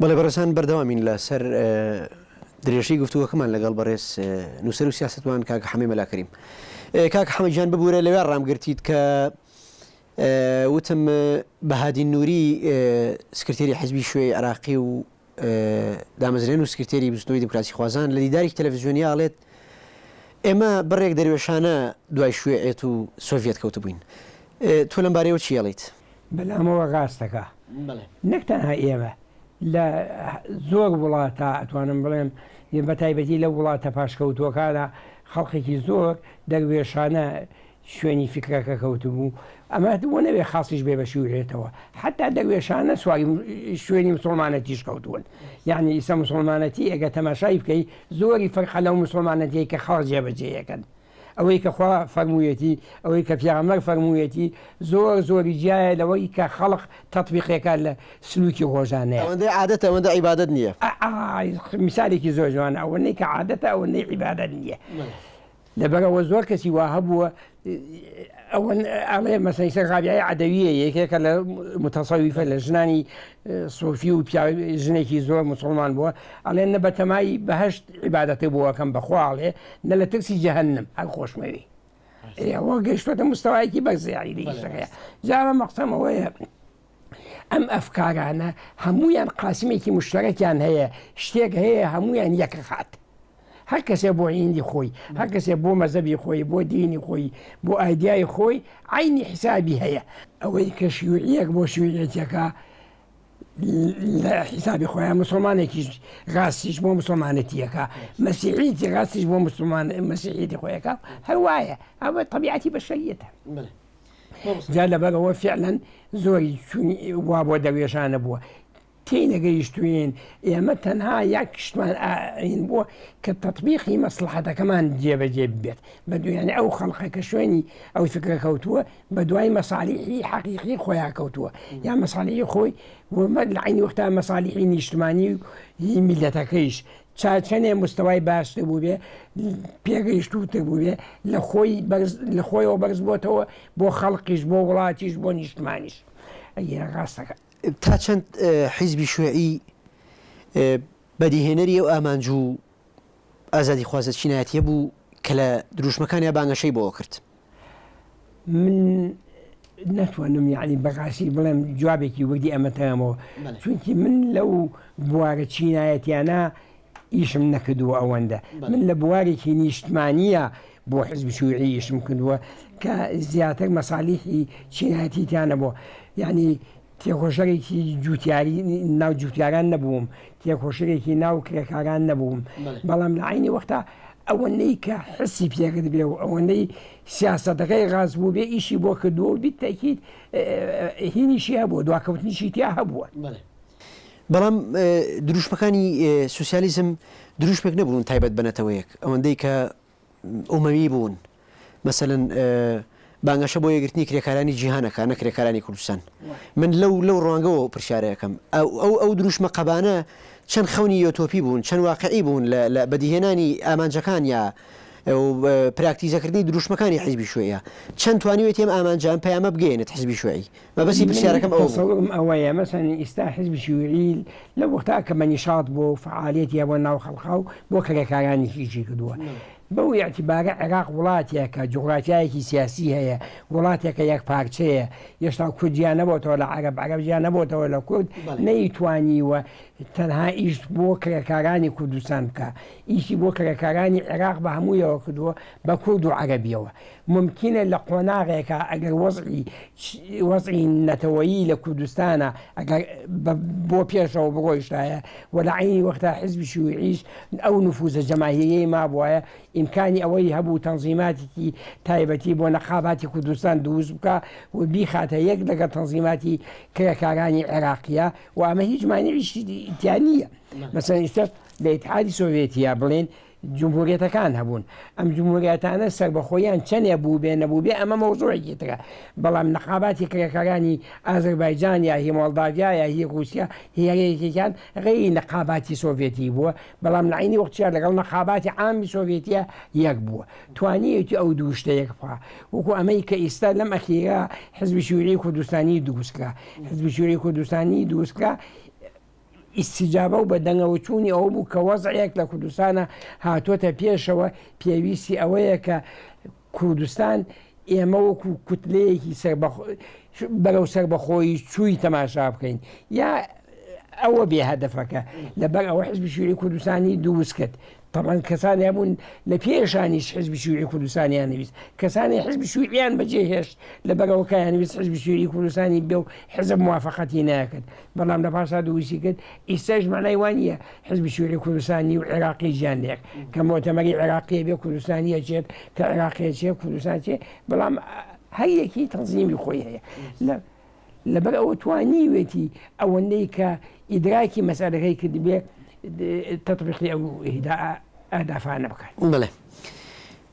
بەڵێ بەڕێزان بەردەوامین لە سەر درێژەی گفتوگۆکەمان لەگەڵ بەڕێز نووسەر و سیاسەتوان کاک حەمەی مەلا کەریم. کاک حەمە گیان ببوورە لەوێ ڕامگرتیت کە وتم بەهادین نووری سکرتێری حزبی شوێی عراقی و دامەزرێن و سکرتێری بزوتنەوەی دیموکراسی خوازان لە دیدارێکی تەلەڤزیۆنی ئاڵێت ئێمە بڕێک دەروێشانە دوای شوێعێت و سۆڤیەت کەوتبووین تۆ لەم بارەیەوە چی ئەڵێیت؟ بەلامەوە ڕاستەکا نەک تەنها ئێمە لە زۆر وڵاتا ئەتوانم بڵێم بە تایبەتی لە وڵاتە پاشکەوتووەکانە خەڵکێکی زۆر دەروێشانە شوێنی فیکرەکە کەوتبوو ئەمە وە نەبێ خاصیش بێ بە شیوعێتەوە حتا دەروێشانە سواری شوێنی مسلمانەتیش کەوتوون یعنی ئیسە مسلمانەتی ئەگە تەماشای بکەی زۆری فەرقە لەو مسلمانەتیەی کە خەڵک جێبەجێیەکەن ئەوەی کە خوا فەرموویەتی، ئەوەی کە پێغەمبەر فەرموویەتی زۆر زۆری جیایە لەوەی کە خەڵق تەتبیقێکە لە سلوکی ڕۆژانەیە. ئەوەندەی عادەتە ئەوەندە عیبادەت نییە. ئا میسالێکی زۆر جوانە، ئەوەندەی کە عادەتە ئەوەندەی عیبادەت نییە. لەبەرئەوە زۆر کەسی وا هەبووە ئەوەن ئەڵێ مەسەلەن ئیستا ڕابیعەی عەدەوییە یەکێکە لە متەسەویفە لە ژنانی سۆفی و پیاو ژنێکی زۆر مسوڵمان بووە ئەڵێ نە بەتەمای بەهەشت عیبادەتە بۆ ئەکەم بەخوا ئەڵێ نە لە ترسی جەهەنم هەر خۆشمەوێی ئەوە گەیشتۆتە مستەوایەکی بەرز یاری لە ئیشەکەیە جا ئەمە مەقسەم ئەوەیە ئەم ئەفکارانە هەمویان قاسمێکی مشتەرەکیان هەیە شتێک هەیە هەمویان یەکەخات هەر کەسێ بۆ عیندی خۆی هەر کەسێ بۆ مەزەبی خۆی بۆ دینی خۆی بۆ ئایدیای خۆی عینی حیسابی هەیە ئەوەی کە شیوعیەک بۆ شیوعیەتەکە لە حیسابی خۆیان مسلمانێکیش ڕاستیش بۆ مسلمانەتیەکە مەسیحیتی ڕاستیش بۆ مسلمان مەسیحیتی خۆیەکە هەر وایە ئەوە طبیعەتی بەشەریەتە جا لەبەرەوە فعلەن زۆری وا بۆ دەروێشانە بووە تێی نەگەیشتووین، ئێمە تەنها یەک شتمان ئاین بووە کە تەتبیقی مەسڵەحەتەکەمان جێبەجێ ببێت، بە یانی ئەو خەڵقە کە شوێنی ئەو فکرە کەوتووە بە دوای مەسالیحی حەقیقی خۆیان کەوتووە یا مەسالیحی خۆی و لە عەینی وەختا مەسالیحی نیشتمانی و هی میللەتەکەیش چا چەنێ مستەوای باشتر بووبێ پێگەیشتووتر بووبێ لە خۆی بەرز لە خۆیەوە بەرز بۆتەوە بۆ خەڵقیش بۆ وڵاتیش بۆ نیشتمانیش ئەگینا ڕاستەکە. تا چەند حیزبی شوێعی بەدیهێنەری ئەو ئامانج و ئازادیخوازە چینایەتیە بوو کە لە دروشمەکانیا بانگەشەی بۆ کرد؟ من ناتوانم یعنی بەڕاستی بڵێم جوابێکی وردی ئەمە تەمەوە چونکی من لەو بوارە چینایەتیانە ئیشم نەکردووە ئەوەندە من لە بوارێکی نیشتمانیە بۆ حزب شوعی ئیشم کردووە کە زیاتر مەسالیحی چینایەتی تیانە بۆ یعنی تێکۆشەرێکی جوتیاری ناو جوتیاران نەبووم، تێکۆشەرێکی ناو کرێکاران نەبووم، بەڵام لە عەینی وەختا ئەوەندەی کە حسی پێکردبێ و ئەوەندەی سیاسەتەکەی ڕاست بووبێ ئیشی بۆ کردووە و بیتەکیت هینیشی هەبووە، دواکەوتنیشی تیا هەبووە. بەڵام دروشمەکانی سوسیالیزم دروشمێک نەبوون تایبەت بە نەتەوەیەک، ئەوەندەی کە ئومەوی بوون مەسەلەن بانگەشە بۆ یەکگرتنی کرێکارانی جیهان ئەکا نە کرێکارانی کوردستان من لەو لەو ڕوانگەوە ئەو پرسیارە ئەکەم ئەو ئەو ئەو دروشمە قەبانە چەند خەونی یۆتۆپی بوون چەند واقعی بوون لە لە بەدیهێنانی ئامانجەکان یا پراکتیزەکردنی دروشمەکانی حیزبی شوێیە چەند توانیوێتی ئەم ئامانجە ئەم پەیامە بگەیەنێت حیزبی شوێعی مەبەستی من پرسیارەکەم ئەوە بوو. تەسەورم ئەوەیە مەسەلەن ئیستا حیزبی شیوعی لەو وەختا کە بە نیشاط بووە و فەعالیەتی هەبووە ناو خەڵقا و بۆ کرێکارانیش ئیشی کردووە بەو ئیعتیبارە عێراق وڵاتێکە جوغرافیایەکی سیاسی هەیە وڵاتێکە یەکپارچەیە هێشتا کورد جیا نەبۆتەوە لە عەرەب عەرەب جیا نەبۆتەوە لە کورد نەیتوانیوە تەنها ئیش بۆ کرێکارانی کوردستان بکا ئیشی بۆ کرێکارانی عێراق بە هەموویەوە کردووە بە کورد و عەرەبیەوە مومکینە لە قۆناغێکا ئەگەر وەزعی وەزعی نەتەوەیی لە کوردستانا ئەگەر بۆ پێشەوە بڕۆیشتایە و لە عەینی وەختا حیزبی شیوعیش ئەو نفوزە جەماهیریەی مابوایە ئیمکانی ئەوەی هەبوو تەنزیماتێکی تایبەتی بۆ نەقاباتی کوردستان دروست بکا و بیخاتە یەک لەگەڵ تەنزیماتی کرێکارانی عێراقیە و ئەمە هیچ مانعیشی تیا نییە مەسەلەن ئیستا لە ئیتحادی سۆڤێتیا بڵێن جمهوریەتەکان هەبوون، ئەم جمهوریەتانە سەربەخۆییان چەنێ بووبێ نەبووبێ ئەمە مەوزوعێکی ترە، بەڵام نەقاباتی کرێکارانی ئازەربایجان یا هی مۆڵداڤیا یا هی ڕووسیا هی هەر یەکێکیان غەیری نەقاباتی سۆڤێتی بووە، بەڵام لە عەینی وەختیشا لەگەڵ نەقاباتی عامی سۆڤێتیا یەک بووە. توانیویەتی ئەو دوو شتە یەک بخا. وەکوو ئەمەی کە ئیستا لەم ئەخیرە حزبی شیوعی کوردستانی دروست کرا. حزبی شیوعی کوردستانی دروست کرا. ئیستیجابە و بەدەنگەوە چوونی ئەوە بوو کە وەزعێک لە کوردستانە هاتۆتە پێشەوە پێویستی ئەوەیە کە کوردستان ئێمە وەکو کوتلەیەکی بەرەو سەربەخۆیی چووی تەماشا بکەین یا ئەوە بێ هەدەفەکە لەبەر ئەوە حزبی شیوعی کوردستانی دروست کرد تەبعەن کەسانی هەبوون لە پێشانیش حزبی شیوعی کوردستانیان نەویست کەسانی حزبی شیوعیان بەجێ هێشت لەبەرەوە کایان ویست حزبی شیوعی کوردستانی بێ و حزب موافقەتی ناکرد بەڵام لە پاشا دروستی کرد ئیستاش معنای وان نییە حزبی شیوعی کوردستانی و عێراقی ژیان لێک کە مۆتەمەری عێراقیە بێ کوردستانیە چێت کە عێراقیە چێ کوردستان چێ بەڵام هەر یەکی تەنزیمی خۆی هەیە لە لەبەر ئەوە توانیوێتی ئەوەندەی کە ئیدراکی مەسەلەکەی کردبێ تەتبیقی ئەو ئەهدافانە بکات. بەڵێ.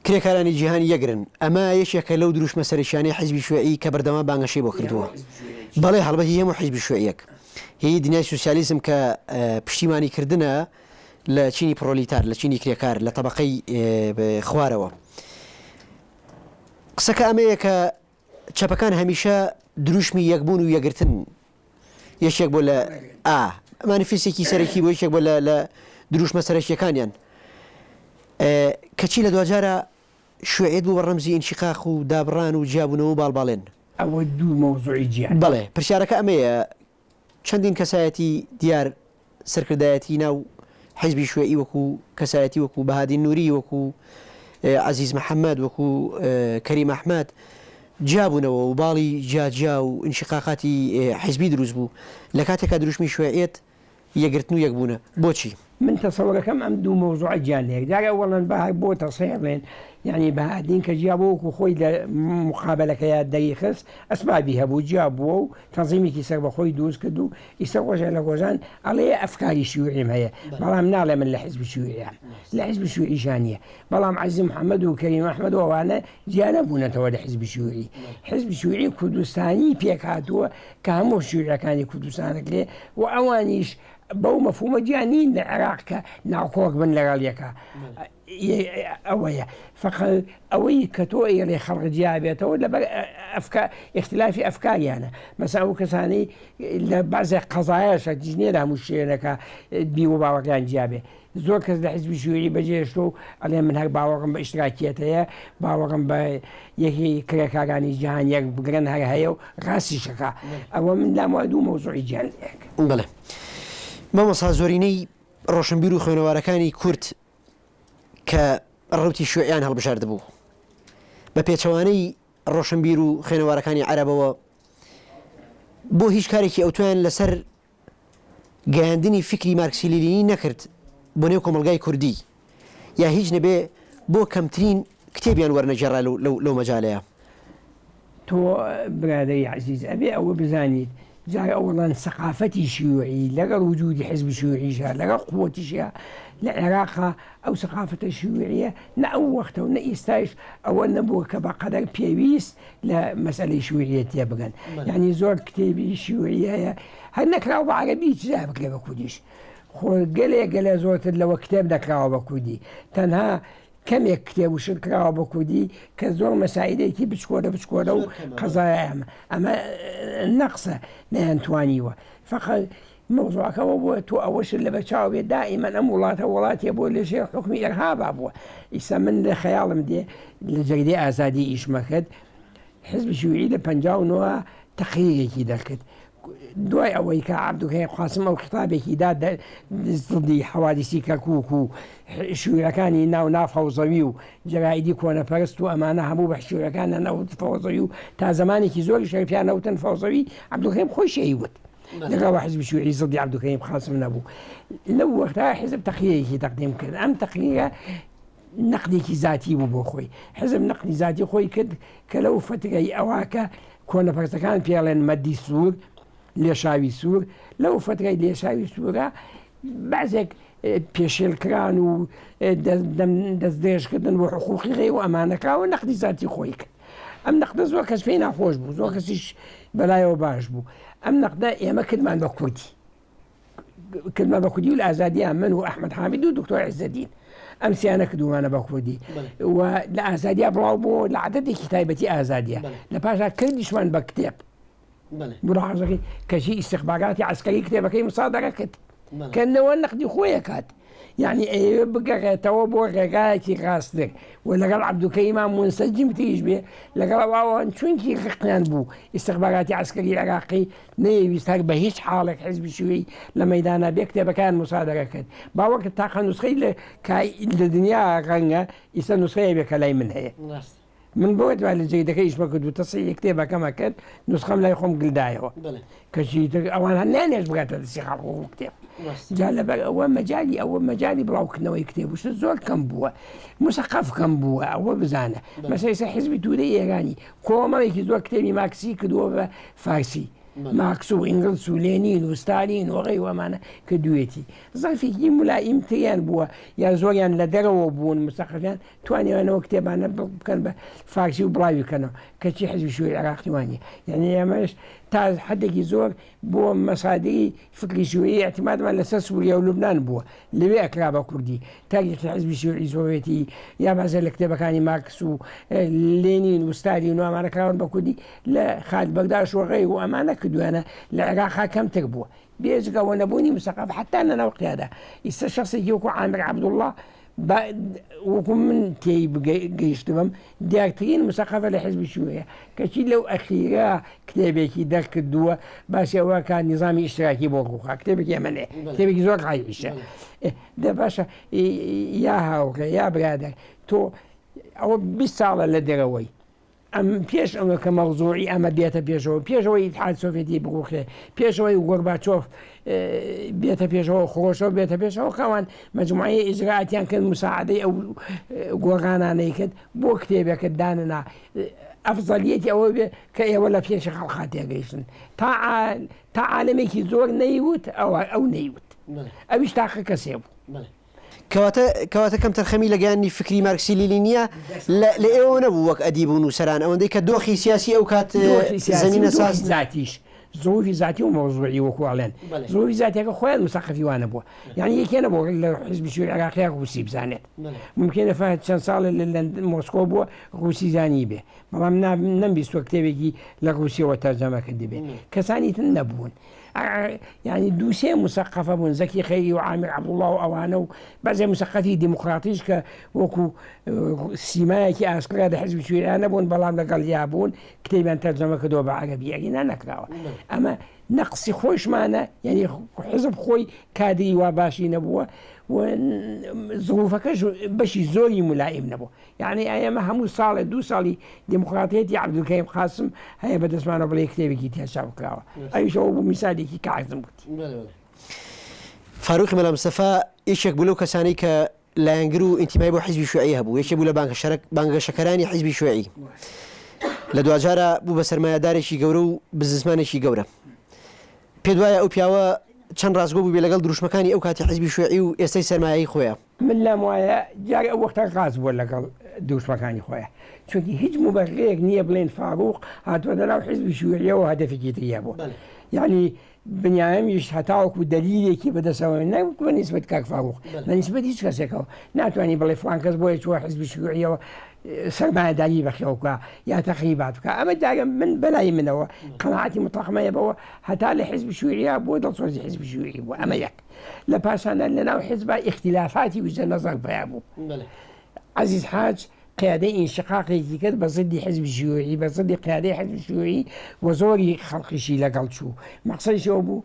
کرێکارانی جیهان یەکگرن. ئەمە یەکێکە لەو دروشمە سەرەکیانەی حیزبی شیوعی کە بەردەوام بانگەشەی بۆ کردووە. بەڵێ هەڵبەت هی هەموو حیزبی شیوعییەک. هی دنیای سوسیالیزم کە پشتیوانی کردنە لە چینی پڕۆلیتار، لە چینی کرێکار، لە تەبەقەی خوارەوە. قسەکە ئەمەیە کە چەپەکان هەمیشە دروشمی یەکبوون و یەکگرتن یەکێک بۆ لە ئا مانیفستێکی سەرەکی بۆ یەکێک بۆ لە لە دروشمە سەرەکیەکانیان کەچی لە دواجارە شوێعیت بوو بە ڕەمزی ئینشیقاق و دابڕان و جیابوونەوە و باڵباڵێن. ئەوە دوو مەوزوعی جیان. بەڵێ پرسیارەکە ئەمەیە چەندین کەسایەتی دیار سەرکردایەتی ناو حیزبی شوێعی وەکو کەسایەتی وەکو بەهادین نوری وەکو عەزیز محەمەد وەکو کەریم ئەحمەد جیابوونەوە و باڵی جیاجیا و ئینشیقاقاتی حیزبی دروست بوو لە کاتێکا دروشمی شوێعیەت یەکگرتن و یەکبوونە بۆچی؟ من تەسەوەرەکەم ئەم دوو مەوزوعە جیان لە یەک جار ئەوەڵەن با هەر بۆ تەسحیح بڵێن یانی بەهادین کە جیا بوو وەکو خۆی لە مقابەلەکەیا دەریخست ئەسبابی هەبوو جیا بووە و تەنزیمێکی سەربەخۆی دروست کرد و ئیستا ڕۆژێ لە ڕۆژان ئەڵێ ئەفکاری شیوعیم هەیە بەڵام ناڵێ من لە حزبی شیوعیام لە حزبی شیوعیشا نییە بەڵام عەزیز محەممەد و کەریم ئەحمەد و ئەوانە جیا نەبوونەتەوە لە حزبی شیوعی حزبی شیوعی کوردستانی پێک هاتووە کە هەموو شیوعیەکانی کوردستانە لێ و ئەوانیش بەو مەفهومە جیا نین لە عێراق کە ناکۆک بن لەگەڵ یەکە ئەوەیە فەقەت ئەوەی کە تۆ ئەیڵێ خەڵک جیا بێتەوە لەبەر ئەفکار ئیختلافی ئەفکاریانە مەسا ئەو کەسانەی لە بەعزێ قەزایە شەرتیش نییە لە هەموو شوێنەکە بیر و باوەڕیان جیا بێ زۆر کەس لە حزبی شیوعی بەجێهێشتووە و ئەڵێ من هەر باوەڕم بە ئیشتراکیەت هەیە باوەڕم بە یەکی کرێکارانی جیهان یەک بگرن هەر هەیە و ڕاستیشەکە ئەوە من لام وایە دوو مەوزوعی جیان لە یەک. بەڵێ مامۆستا زۆرینەی ڕۆشنبیر و خوێنەوارەکانی کورد کە ڕەوتی شیوعیان هەڵبژاردبوو، بە پێچەوانەی ڕۆشنبیر و خوێنەوارەکانی عەرەبەوە بۆ هیچ کارێکی ئەوتۆیان لەسەر گەیاندنی فیکری مارکسی لینینی نەکرد بۆ نێو کۆمەڵگای کوردی یا هیچ نەبێ بۆ کەمترین کتێبیان وەرنەگێڕا لەو مەجالەیە. تۆ برادەری عەزیز ئەبێ ئەوە بزانیت جار ئەوەڵەن سەقافەتی شیوعی لەگەڵ وجودی حزبی شیوعیشا لەگەڵ قوتیشیا لە عێراقا ئەو سەقافەتە شیوعیە نە ئەو وەختە و نە ئیستایش ئەوە نەبووە کە بە قەدەر پێویست لە مەسەلەی شیوعیە تێبگەن یعنی زۆر کتێبی شیوعی هەیە هەر نەکراوە بە عەرەبی چ بکرێ بە کوردیش خۆ گەلێ گەلێ زۆرتر لەوە کتێب نەکراوە بە کوردی تەنها کەمێک کتێب و شت کراوە بە کوردی کە زۆر مەسائیلێکی بچکۆلە بچکۆلە و قەزایە ئەمە ئەمە نەقسە نەیانتوانیوە فەقەت مەوزوعەکەەوە بووە تۆ ئەوەشت لەبەر چاو بێت دائیمەن ئەم وڵاتە وڵاتێ بۆ لەژێر حکومی ئێرهابا بووە ئیسا من لە خەیاڵم دێ لە جەریدەی ئازادی ئیشمە کرد حزبی شیوعی لە 59 تەقریرێکی دەرکرد دوای ئەوەی کە عەبدولکەریم قاسم ئەو خیتابێکی دا زدی حەوادیسی کەرکووک و شیوعەکانی ناو نا فەوزەوی و جەرائیدی کۆنەپەرست و ئەمانە هەموو بە شیوعەکانیان ئەوت فەوزەوی و تا زمانێکی زۆریش هەر پێیان ئەوتن فەوزەوی عەبدولکەریم خۆیشی ئەیوت لەگەڵ حزبی شیوعی زدی عەبدولکەریم قاسم نەبوو لەو وەختە حزب تەقریرێکی تەقدیم کرد ئەم تەقریرە نەقدێکی زاتی بوو بۆ خۆی حزب نەقدی زاتی خۆی کرد کە لەو فترەی ئەوە کە کۆنەپەرستەکان پێڵێن مەدی سوور لێشاوی سوور لەو فترەی لێشاوی سوورە بەعزێک پێشێلکران و دەستدرێژکردن بۆ حقوقی غەیر و ئەمانەکراوە نەقدی زاتی خۆی کرد ئەم نەقدە زۆر کەس پێی ناخۆش بوو زۆر کەسیش بەلایەوە باش بوو ئەم نەقدە ئێمە کردمان بە کوردی کردمان بە کوردی و لە ئازادیان من و ئەحمد حامید و دکتۆر عزەدین ئەم سیانە کردومانە بە کوردی و لە ئازادیا بڵاو بۆ لە عددێکی تایبەتی ئازادیە لە پاشا کردیشمان بە کتێب ملاحظەکەی کەچی ئیستخباراتی عسکەری کتێبەکەی مسادەرە کرد. کە لەوە نەقدی خۆی ئەکات یعنی ئەیەوێ بگەڕێتەوە بۆ ڕێگایەکی ڕاستتر و لەگەڵ عەبدولکەریما مونسەجیمتریش بێ لەگەڵ ئەوان چونکی ڕقیان بوو ئیستخباراتی عەسکەری عێراقی نەیەویست هەر بە هیچ حاڵێک حزبی شیوعی لە مەیدانا بێ کتێبەکان موسادەرە کرد باوەڕکە تاقە نوسخەی لە لە دنیا ڕەنگە ئیستا نوسخەیە بێ کە لای من هەیە من بۆ دوای لە جەریدەکە ئیشمە کرد و تەسیحی کتێبەکەمە کرد نوسخەم لای خۆم گلدایەوە کەچی تر ئەوان هەر نانێش بگاتە دەستی خەڵک و کتێب جا لەبەر ئەوە مەجای ئەوە مەجای بڵاوکردنەوەی کتێب و شت زۆر کەم بووە مسەقەف کەم بووە ئەوە بزانە مەسەیسە حزبی توودەی ئێرانی کۆمەڵێکی زۆر کتێبی ماکسی کردووە بە فارسی مارکس و ئینگلس و لێنین و ستالین و غەیرو ئەمانە کردوویەتی زەرفێکی مولائیمتریان بووە یا زۆریان لە دەرەوە بوون مسەقەفیان توانیویانە ئەو کتێبانە بکەن بە فارسی و بڵاوی بکەنەوە کەچی حزبی شیوعی عێراقی وا نییە یعنی ئێمەش تا حدێکی زۆر بۆ مەسادری فکری شیوعی اعتمادمان لەسەر سووریا و لوبناان بووە لەوێ ئەکرا بە کوردی تاریخی حزبی شیوعی سۆڤێتی یا بەعزێ لە کتێبەکانی مارکس و لێنین و ستالین و ئەمانە کراون بە کوردی لە خالد بەگداش و غەیر و ئەمانە کردویانە لە عێراقا کەمتر بووە بێجگە وە نەبوونی مسەقەف حتا لە ناو قیادە ئیستا شخصێکی وەکو عامر عەبدوڵڵا وەکو من تێی گەیشتبم دیارترین مسەقەفە لە حزبی شیوعیە کەچی لەو ئەخیرە کتێبێکی دەرکردووە باسی ئەوە کە نیزامی ئیشتراکی بۆ ڕووخا کتێبێکی ئەمە نێ کتێبێکی زۆر ڕاییشە دە باشە یا هاوڕێ یا برادەر تۆ ئەوە 20 ساڵە لە دەرەوەی ئەم پێش ئەوە کە مەوزوعی ئەمە بێتە پێشەوە، پێش ئەوەی ئیتحاد سۆڤێتی بڕوخێ، پێش ئەوەی گۆرباچۆف بێتە پێشەوە، خرۆشۆف بێتە پێشەوە، کە ئەوان مەجموعەی ئیجرائاتیان کرد، موساعەدەی ئەو گۆڕانانەی کرد، بۆ کتێبێکت دانەنا ئەفزەلیەتی ئەوە بێ کە ئێوە لە پێشی خەڵقا تێگەیشتن. تا تا عالەمێکی زۆر نەیوت، ئەوە ئەو نەیوت. ئەویش تاقە کەسێ بوو. کەواتە کەواتە کەمتەرخەمی لە گەیاندنی فکری مارکسی لینینییە لە لە ئێوەوە نەبوو وەک ئەدیب و نووسەران ئەوەندەی کە دۆخی سیاسی ئەو کات دۆخی سیاسی و زەمینە دۆخی ساز زاتیش زروفی زاتی و مەوزوعی وەکو ئەڵێن بەڵێ. زروفی زاتیەکە خۆیان مسەقەفی وانە بووە یعنی یەکێ نەبووە لە حزبی شیوعی عێراقیا ڕووسی بزانێت بەڵێ. ممکنە فەهد چەند ساڵێ لە لەندەن مۆسکۆ بووە ڕووسی زانی بێ بەڵام نا نەمبیستووە کتێبێکی لە ڕووسیەوە تەرجەمە کردبێ کەسانی تر نەبوون یانی دوو سێ موسەقەفە بوون زەکی خەیری و عامر عەبدوڵڵا و ئەوانە و بەعزێ موسەقەفی دیموکراتیش کە وەکو سیمایەکی ئاشکرا لە حزبی شیوعیان نەبوون بەڵام لەگەڵ یا بوون کتێبیان تەرجەمە کردەوە بە عەرەبی ئەگینا نەکراوە ئەمە نەقسی خۆشمانە یعنی حزب خۆی کادری وا باشی نەبووە و زروفەکەش بەشی زۆری ملائیم نەبوو یانی ئێمە هەموو ساڵێ دوو ساڵی دیموکراتیەتی عەبدولکەریم قاسم هەیە بە دەستمانەوە بڵێ کتێبێکی تیا چاپ کراوە ئەویش ئەوە بوو میسالێکی کە عەرزم گوتی. فاروقی مەلا مستەفا یەکێک بوو لەو کەسانەی کە لایەنگر و ئینتیمای بۆ حیزبی شیوعی هەبوو، یەکێک بوو لە بانگەشەکەرانی حیزبی شیوعی. لە دواجارا بوو بە سەرمایەدارێکی گەورە و بزنسمانێکی گەورە. پێت وایە ئەو پیاوە چەند ڕاستگۆ بووبێ لەگەڵ دروشمەکانی ئەو کاتی حیزبی شیوعی و ئێستای سەرمایەی خۆیا؟ من لام وایە دیارە ئەو وەختە ڕاست بووە لەگەڵ دروشمەکانی خۆیا چونکی هیچ موبەررێک نییە بڵێن فاروق هاتووەتە ناو حیزبی شیوعیەوە هەدەفێکی تری هەبووە یعنی بنیامیش هەتاوەکو دەلیلێکی بەدەستەوە نەک بە نیسبەت کاک فاروق بە نیسبەت هیچ کەسێکەوە ناتوانانی بڵێ فڵان کەس بۆیە چووە حیزبی شیوعیەوە سەرمایەداری بەخێو بکە یا تەخریبات بکە ئەمە دیارە من بەلای منەوە قەناعەتی متڵەقمەیە بەوە هەتا لە حیزبی شیوعیە بۆ دڵسۆزی حیزبی شیوعی بوو ئەمە یەک لە پاشاندا لە ناو حیزبا ئیختیلافاتی وجە نەزەر پەیا بوو. عەزیز حاج قیادەی ئینشقاقێکی کرد بە زدی حیزبی شیوعی، بە زدی قیادەی حیزبی شیوعی و زۆری خەڵکیشی لەگەڵ چوو. مەقسەدیش ئەوە بوو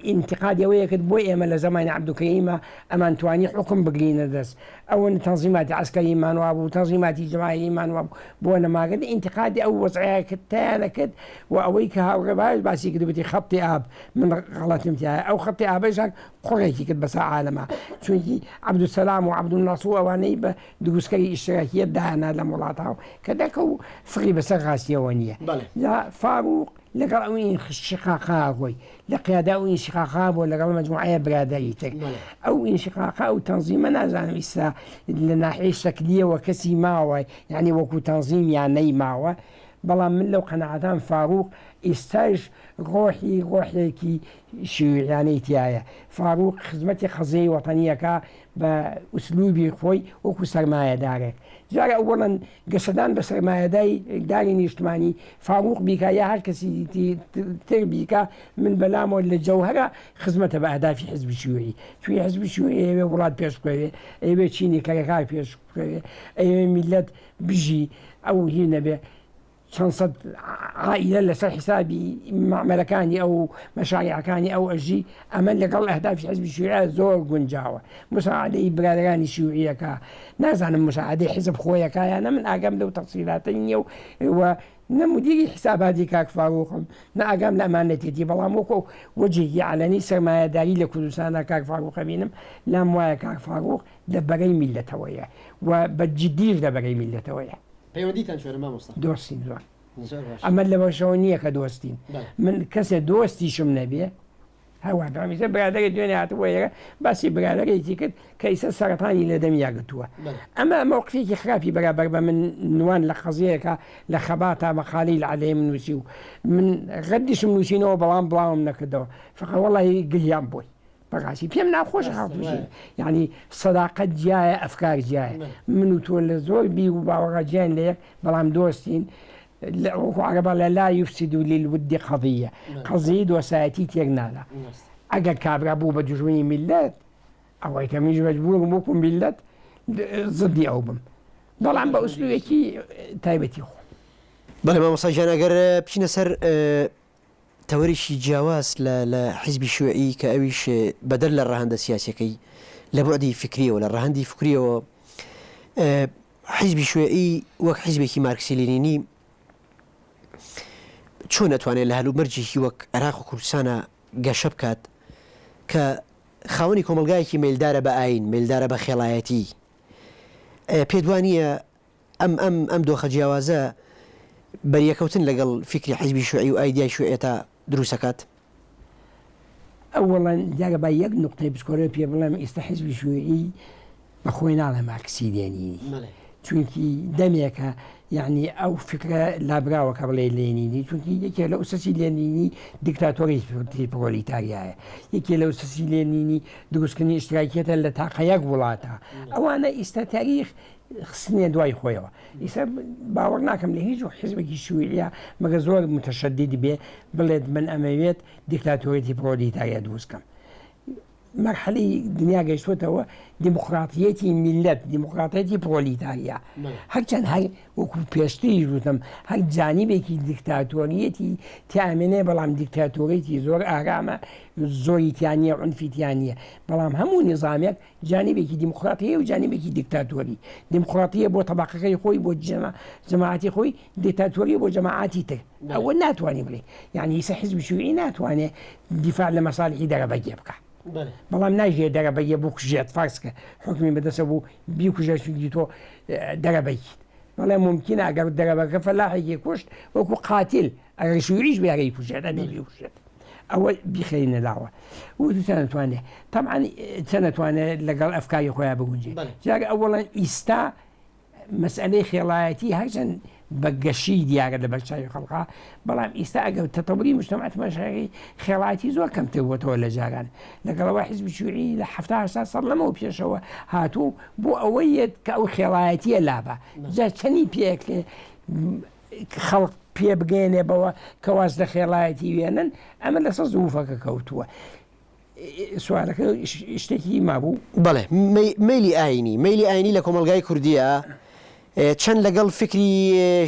ئینتقادی ئەوەی کرد بۆ ئێمە لە زەمانی عەبدولکەریما ئەمانتوانی حوکم بگرینە دەست، ئەوەندە تەنزیماتی عەسکەریمان وابوو، تەنزیماتی جەماهیریمان وابوو، بۆ نەماگرت ئینتقادی ئەو وەزعەیە کرد تیانە کرد و ئەوەی کە هاوڕێ باش باسی کرد وتی خەتی ئاب من غەڵەتم تیایە ئەو خەتی ئابەش هەر قوڕێکی کرد بەسەر عالەما چونکی عەبدولسەلام و عەبدولناسڕ و ئەوانەی بە دروستکەری ئیشتراکیەت دایانا لەم وڵاتە و کە دەکە و فڕی بەسەر ڕاستیەوە نییە جا فاروق لەگەڵ ئەو ئینشقاقا ڕۆی لە قیادە ئەو ئینشقاقا بۆ لەگەڵ مەجموعەیە برادەری تر ئەو ئینشقاقا ئەو تەنزیمە نازانم ئیستا لە ناحیەی شەکلیەوە کەسی ماوە یعنی وەکو تەنزیم یان نەیماوە. بەڵام من لەو قەناعەتام فاروق ئیستایش ڕۆحی ڕۆحێکی شیوعیانەی تیایە. فاروق خزمەتی قەزیەی وەتەنی ئەکا بە ئوسلوبی خۆی وەکو سەرمایەدارێک. جارێ ئەوەڵەن گەشەدان بە سەرمایەدای داری نیشتمانی فاروق بیکا یا هەر کەسی تر بیکا من بەلامەوە لە جەوهەرا خزمەتە بە ئەهدافی حزبی شیوعی. چونکی حزبی شیوعی ئەیەوێ وڵات پێش بکەوێ، ئەیەوێ چینی کرێکار پێش بکەوێ، ئەیەوێ میللەت بژی ئەو هی نەبێ. چەند سەد عائیلە لەسەر حیسابی مەعمەلەکانی ئەو و مەشاریعەکانی ئەو ئەژی، ئەمە لەگەڵ ئەهدافی حزبی شیوعی زۆر گونجاوە. مساعدەی برادەرانی شیوعیەکە، نازانم مساعدەی حزب خۆیەکە یا نە، من ئاگام لەو تەفسیلاتە نییە و و نە مدیری حیساباتی کاک فاروقم، نە ئاگام لە ئەمانەتێتی، بەڵام وەکو وەجهێکی عەلەنی سەرمایەداری لە کوردستانا کاک فاروق ئەبینم، لام وایە کاک فاروق لە بەرەی میللەتەوەیە و بە جدیش لە بەرەی میللەتەوەیە. پەیوەندیتان چۆنە مامۆستا؟ دۆستین زۆر. زۆر باش. ئەمە لەوەشەوە نییە کە دۆستین. بەڵێ. من کەسێ دۆستیشم نەبێ هەر وا دەڵێم. ئیستا برادەرێ دوێنێ هاتبووە ئێرە باسی برادەرێکی کرد کە ئیستا سەرەتانی لە دەمیا گرتووە. بەڵێ. ئەمە مەوقفێکی خراپی بەرابەر بە من نوان لە قەزیەیەکا لە خەباتا مەقالەی لە عەلەیەم نووسی و من ڕەدیشم نووسینەوە بەڵام بڵاوم نەکردەوە. فەقە وەڵاهی گریام بۆی. بەڕاستی پێم ناخۆشە خەڵک یعنی سەداقەت جیایە ئەفکار جیایە من و تۆ لە زۆر بیر و باوەڕە جیان لە یەک بەڵام دۆستین وەکو عەرەبا لە لا یفسد للود قضیە قەزیەی دۆسایەتی تێک نادا ئەگەر کابرا بوو بە دوژمنی میللەت ئەوەی کە منیش مەجبورم وەکو میللەت زدی ئەو بم بەڵام بە ئوسلوبێکی تایبەتی خۆم. بەڵێ مامۆستا گیان ئەگەر بچینە سەر تەوەرێکی جیاواز لە لە حیزبی شیوعی کە ئەویش بەدەر لە ڕەهەندە سیاسیەکەی لە بوعدی فکریەوە لە ڕەهەندی فکریەوە حیزبی شیوعی وەک حیزبێکی مارکسی لینینی چۆن ئەتوانێت لە هەلومەرجێکی وەک عێراق و کوردستانە گەشە بکات کە خاوەنی کۆمەلگایەکی مەیلدارە بە ئاین مەیلدارە بە خێڵایەتی پێت وانە ئەم ئەم ئەم دۆخە جیاوازە بەریەکەوتن لەگەڵ فیکری حیزبی شیوعی و ئایدیای شیوعیەتا دروست ئەکات؟ ئەوەڵەن دیارە با یەک نوقتەی بچکۆلە پێ بڵێم ئیستا حیزبی شیوعی بە خۆی ناڵێ مارکسی لێنینی چونکی دەمێکە یعنی ئەو فکرە لابراوە کە بڵێ لێنینی چونکی یەکێ لە ئوسەسی لێنینی دیکتاتۆری پرۆلیتاریایە یەکێ لە ئوسەسی لێنینی دروستکردنی ئیشتراکیەتە لە تاقە یەک وڵاتە ئەوانە ئیستا تاریخ خستنیە دوای خۆیەوە ئیستا باوەڕ ناکەم لە هیچ حزبێکی شیوعیە مەگە زۆر متەشەدید بێ بڵێت من ئەمەوێت دیکتاتۆریەتی پرۆلیتاریا دروست کەم مەرحەلەی دنیا گەیشتوەتەوە دیموکراتیەتی میلەت دیموکراتیەتی پرۆلیتاریا هەرچەند هەر وەکو پێشتریش وتم هەر جانیبێکی دیکتاتۆریەتی تیامێنێ بەڵام دیکتاتۆریەتی زۆر ئارامە زۆری تیانە عنفی تیانە بەڵام هەموو نظامێک جانیبێکی دیموکراتی هەیە و جانیبێکی دیکتاتۆری. دیموکراتیە بۆ تەبەقەکەی خۆی بۆ جەماعەتی خۆی، دیکتاتۆریە بۆ جەماعاتی تر. ئەوە ناتوانانی بڵێ یعنی ئیسە حزبی شیوعی ناتوانێ دیفاع لە مەسالحی دەرەبەگێ بکا. بەڵام ناژێ دەرەبەگێ بکوژێت فەرز کە حکمی بەدەسە بوو بیکوژێت چونکی تۆ دەرەبەگیت. بەڵێ ممکنە ئەگەر دەرەبەگەکە فەلاحێکی کوشت وەکو قاتیل ئەگەر شیوعیش بێ هەرەی کوژێت ئەبێ بیکوژێت. ئەوە بیخەینە لاوە وتو چەند ئەتوانێ تەبعەن چەند ئەتوانێ لەگەڵ ئەفکاری خۆیان بگونجێ جار ئەوەڵەن ئیستا مەسئلەی خێڵایەتی هەرچەند بە گەشی دیارە لە بەرچاوی خەڵقا بەڵام ئیستا ئەگەر تەتەوری مجتمع تماشاکەی خێڵایەتی زۆر کەمتر بووەتەوە لە جاران لەگەڵەوە حزبی شیوعی لە 70 ساڵ لەمەوە پێشەوە هاتوو بۆ ئەوەی یەت کە ئەو خێڵایەتیە لابە جا چەنی پێکرێ خەڵک پێ بگەیەنێ بەوە کە واز لە خێڵایەتی وێنن ئەمە لەسەر زروفەکە کەوتووە سوالەکە شتێکی مابوو. بەڵێ مەیلی ئاینی مەیلی ئاینی لە کۆمەڵگای کوردیە چەند لەگەڵ فیکری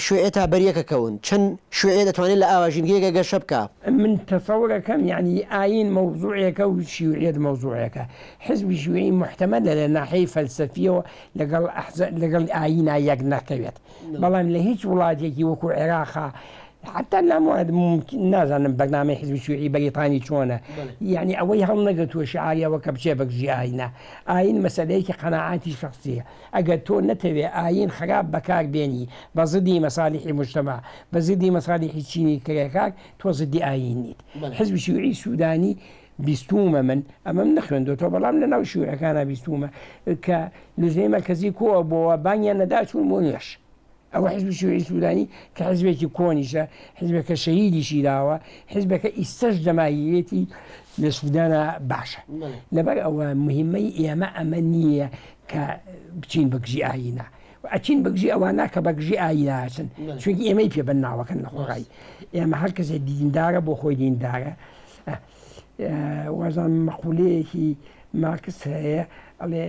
شوێعێتا بەریەکە کەون چەند شوێعێ دەتوانێت لە ئاوا ژینگەیەکە گەشە بکا؟ من تەسەورەکەم یانی ئاین مەوزوعێکە و شیوعیەت مەوزوعێکە حزبی شیوعی موحتەمەلە لە ناحیەی فەلسەفیەوە لەگەڵ لەگەڵ ئایینا یەک نەکەوێت بەڵام لە هیچ وڵاتێکی وەکو عێراقا حتا لام وایە ممکن نازانم بەرنامەی حزبی شیوعی بەریتانی چۆنە یعنی ئەوەی هەڵنەگرتووە شعاری ئەوە کە بچێ بەگژی ئاینە ئاین مەسەلەیەکی قەناعاتی شخصیە ئەگەر تۆ نەتەوێ ئاین خراپ بەکار بێنی بە زدی مەسالیحی مجتمع بە زدی مەسالیحی چینی کرێکار تۆ زدی ئاین نیت حزبی شیوعی سودانی بیستوومە من ئەمەم نەخوێندۆتەوە بەڵام لەناو شیوعەکانا بیستوومە کە لوجنەی مەرکەزی کۆ بۆوە بانگیان نەدا چوون بۆ نوێژ. ئەوە حزبی شیوعی سودانی کە حزبێکی کۆنیشە، حزبێکە شەهیدیشی داوە، حزبێکە ئیستەش جەماهیریەتی لە سودانا باشە. لەبەر ئەوە مهمەی ئێمە ئەمە نییە کە بچین بە گژی ئایینا. ئەچین بە گژی ئەوانە کە بە گژی ئایینا ئەچن، چونکی ئێمەی پێ بن ناوەکەن لە خۆڕایی. ئێمە هەر کەسێ دیندارە بۆ خۆی دیندارە. وازانم مەقولەیەکی مارکس هەیە ئەڵێ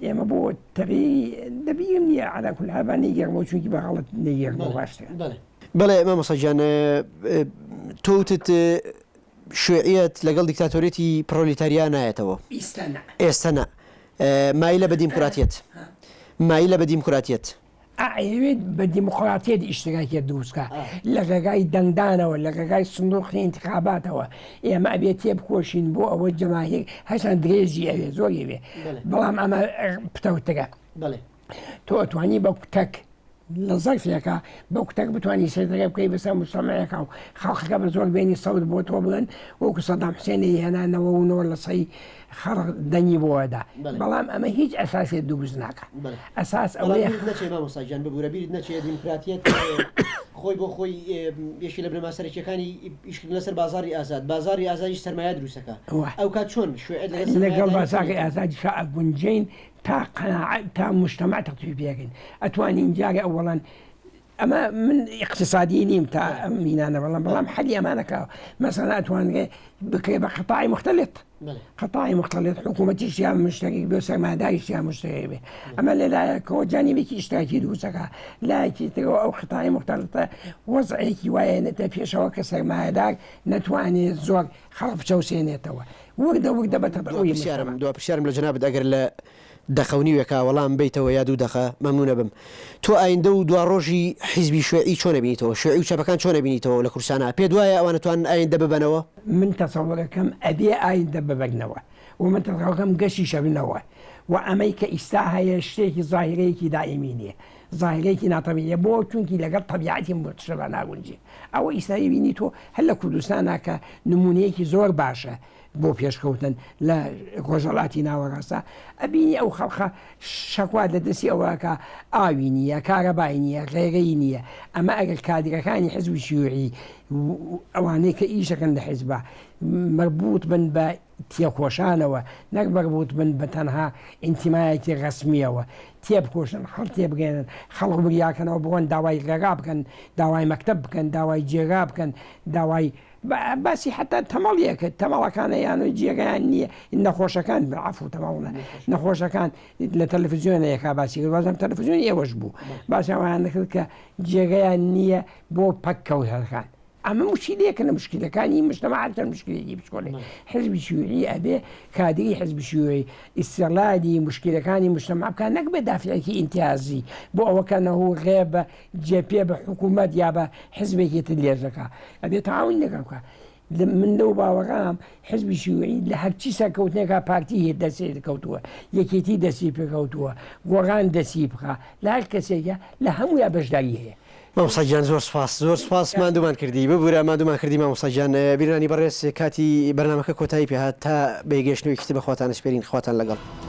ئێمە بۆ تەغیری لەبیرم نییە عەلا کول حال با نەیگێڕمەوە چونکی بە غەڵەت نەیگێڕمەوە باشترە. بەڵێ مامۆستا گیان تۆ وتت شوێعیەت لەگەڵ دیکتاتۆریەتی پرۆلیتاریا نایەتەوە ئیستا نا. ئێستا نا مایلە بە دیموکراتیەت مایلە بە دیموکراتیەت. ئەیەوێت بە دیموکراتیەت ئیشتراکیەت دروست کا لە ڕێگای دەنگدانەوە لە ڕێگای سندوقی ئینتخاباتەوە ئێمە ئەبێ تێبکۆشین بۆ ئەوە جەماهیر هەرچەند درێژی ئەوێ زۆری ئەوێ بەڵام ئەمە پتەوترە تۆ ئەتوانی بە کوتەک لە زەرفێکا بە کوتەک بتوانی سەیتەرە بکەی بەسەر مجتەمعێکا و خەڵکەکە بە زۆر بێنی سەوت بۆ تۆ بڵێن وەکو سەدام حوسێن هێنا 99 لە سەی خەڵک دەنگی بۆ ئەدا بەڵام ئەمە هیچ ئەساسێ دروست ناکا ئەساس ئەوەیە بیرت نەچێ مامۆستا گیان ببورە بیرت نەچێ دیموکراتیەت خۆی بۆ خۆی یەکی لە بنەما سەرەکیەکانی ئیشکردن لەسەر بازاری ئازاد بازاری ئازادیش سەرمایە دروستەکە ئەو کات چۆن شوێعیەت لەگەڵ لەگەڵ بازاری ئازادیشا ئەگونجێین تا قەناعەت تا مجتمع تەتویق پێکەین ئەتوانین جارێ ئەوەڵەن ئەمە من ئیقتسادی نیم تا ئەم مینانە بەڵام بەڵام حەلی ئەمانە کراوە مەسەلەن ئەتوانرێ بکرێ بە قەتاعی مختلط قەتاعی مختلط حکوومەتیش یا مشتەریک بێ و سەرمایەداریش یا مشتەریک بێ ئەمە لە لایەکەوە جانیبێکی ئیشتراکی دروستەکە لایەکی ترەوە ئەو قەتاعی مختلطە وەزعێکی وایە نێتە پێشەوە کە سەرمایەدار نەتوانێت زۆر خەڵک بچەوسێنێتەوە وردە وردە بە تەتەوری پرسیارم دوا پرسیارم لە جەنابت ئەگەر لە دەقە و نیوێکا وەڵام بەیتەوە یا دوو دەقە مەمنون ئەبم. تۆ ئایندە و دواڕۆژی حیزبی شوێعی چۆن ئەبینیتەوە؟ شوێعی و چەپەکان چۆن ئەبینیتەوە لە کوردستانا؟ پێت وایە ئەوان ئەتوانن ئایندە ببەنەوە؟ من تەسەورەکەم ئەبێ ئایندە ببەنەوە و من تەسەورەکەم گەشیش ئەبنەوە و ئەمەی کە ئیستا هەیە شتێکی زاهیرەیەکی دائیمی نیە زاهیرەیەکی ناتەبیعیە بۆ چونکی لەگەڵ تەبیعەتی مجتەمع ناگونجێ ئەوە ئیستا ئەبینی تۆ هەر لە کوردستانا کە نمونەیەکی زۆر باشە بۆ پێشکەوتن لە ڕۆژهەڵاتی ناوەڕاستە ئەبینی ئەو خەڵقە شەکوا لە دەستی ئەوەکە ئاوی نییە کارەبای نییە ڕێگەی نییە ئەمە ئەگەر کادرەکانی حزبی شیوعی ئەوانەی کە ئیشەکەن لە حزبە مەربوط بن بە تێکۆشانەوە نەک مەربوط بن بە تەنها ئینتیمایەکی ڕەسمیەوە تێبکۆشن خەڵک تێبگەێنن خەڵک وریاکەنەوە بڕۆن داوای ڕێگا بکەن داوای مەکتەب بکەن داوای جێگا بکەن داوای باسی حتا تەمەڵیە کرد تەمەڵەکانە یان و جێگایان نییە نەخۆشەکان عفو تەمەڵ نەخۆشەکان لە تەلەفزیۆنە یەکا باسی کرد وازم تەلەفزیۆن ئێوەش بوو باسی ئەویان دەکرد کە جێگەیان نییە بۆ پەککەوتەکان ئەمە مشکلەیەکە لە مشکلەکانی مجتمع هەر مشکلێکی بچکۆلێ حزبی شیوعی ئەبێ کادری حزبی شیوعی ئیستغلالی مشکلەکانی مجتمع بکات نەک بە دافعێکی ئیمتیازی بۆ ئەوە کە نەهو ڕێ بە جێپێ بە حکوومەت یا بە حزبێکی تر لێژەکا ئەبێ تەعاونی لەگەڵ بکا من لەو باوەڕام حزبی شیوعی لە هەرچی سەرکەوتنێکا پارتی هێ دەستی کەوتووە یەکێتی دەستی پێکەوتووە گۆڕان دەستی بخا لە هەر کەسێکە لە هەموویا بەشداری هەیە. مامۆستا گیان زۆر سوپاس زۆر سوپاس ماندوومان کردی ببورە ماندوومان کردی مامۆستا گیان بینەرانی بەڕێز کاتی بەرنامەکە کۆتایی پێ هات تا بەیەکگەیشتنەوەیەکی تر بە خواتان ئەسپێرین خواتان لەگەڵ.